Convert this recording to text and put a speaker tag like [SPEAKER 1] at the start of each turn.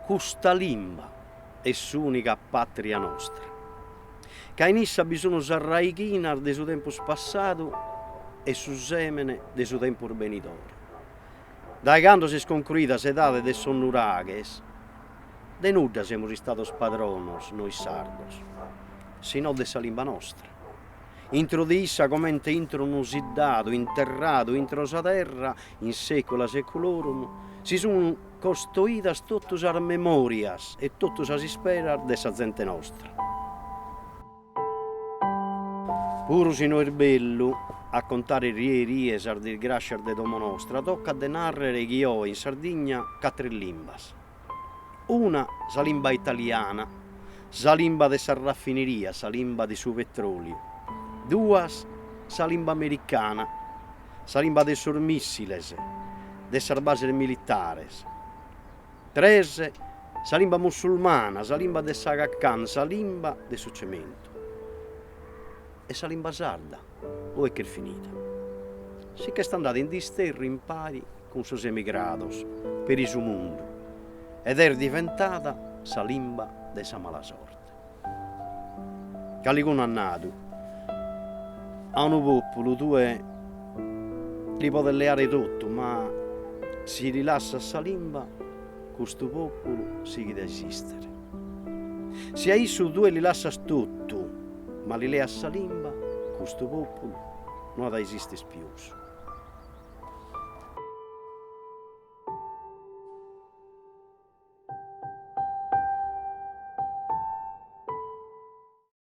[SPEAKER 1] Custa limba est s'ùnica pàtria nostra, ca in issa bi sun sas raighinas de su tempus passadu e su sèmene de su tempus benidore. Dae cando s'est concruida s'edade de sos nuraghes, de nudda semus istados padronos nois sardos, si no de sa limba nostra. Intro de issa comente intro unu siddadu interradu intro sa terra in secula seculorum si sun costoidas totu sas memorias e totu sas isperas de sa zente nostra. Puru si no est bellu a contare rie rie sas disgrascias de domo nostra, tocat de nàrrere chi oe in Sardigna ch'at tres limbas. Una, sa limba italiana, sa limba de sas rafinerias, sa limba de su petròliu. Duas, sa limba americana, sa limba de sos mìssiles, de sas bases militares. Tres, sa limba musulmana, sa limba de s'Aga Khan, sa limba de su cementu. E sa limba sarda, ue ch'est finida? Si ch'est andada in disterru impari cun sos emigrados peri su mundu ed est diventada sa limba de sa mala sorte. Calicunu at nadu, a unu pòpulu tue li podes leare totu, ma si li lassas sa limba, custu pòpulu sighit a esìstere. Si a issu tue li lassas totu, ma li leas sa limba, custu pòpulu no at a esìstere pius.